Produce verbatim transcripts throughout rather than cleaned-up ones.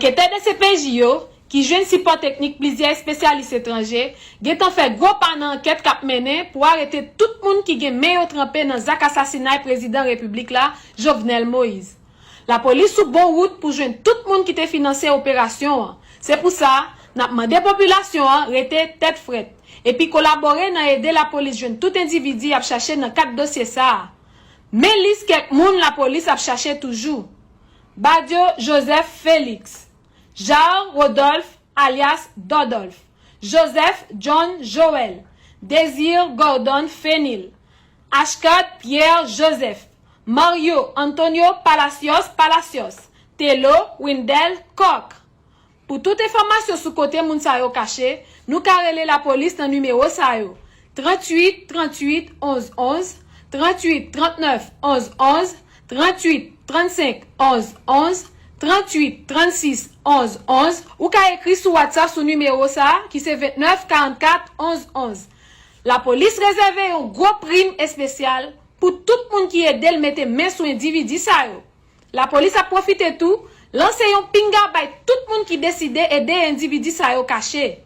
Anketè D C P J yo, ki jwenn sipò teknik plizyè espesyalis etranje, gentan fè gwo pa nan ankèt k ap mennen pou arete tout moun ki gen men yo tranpe nan zak asasinay prezidan repiblik la, Jovenel Moïse. Lapolis sou bon wout pou jwenn tout moun ki te finanse operasyon an. Se pou sa, n ap mande popilasyon an rete tèt frèt, epi kolabore nan ede lapolis jwenn tout endividi y ap chache nan kad dosye sa a. Men lis kèk moun lapolis ap chache toujou: Badio Joseph Félix, Jar Rodolphe alyas Dòdòlf, Joseph John Joël, Désir Gordon Fenil, Ashcard Pierre Joseph, Mario Antonio Palacios Palacios, Telo Windel Coq. Pou tout enfòmasyon sou kote moun sa yo kache, nou ka rele lapolis nan nimewo sa yo: tranntuit tranntuit onz onz, tranntuit trannèf onz onz, tranntuit trannsenk onz onz, tranntuit trannsis onz onz. Ou ka ekri sou WhatsApp sou nimewo sa a, ki se vennèf karannkat onz onz. Lapolis rezève yon gwo prim espesyal pou tout moun ki ede l mete men sou endividi sa yo. Lapolis ap pwofite tou lanse yon pinga bay tout moun ki deside ede endividi sa yo kache.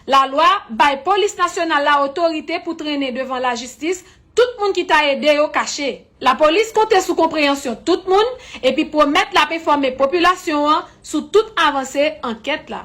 Lalwa bay Polis Nasyonal la otorite pou trennen devan lajistis tout moun ki ta ede yo kache. Lapolis konte sou konpreyansyon tout moun epi pwomèt l ap enfòme popilasyon an sou tout avanse ankèt la.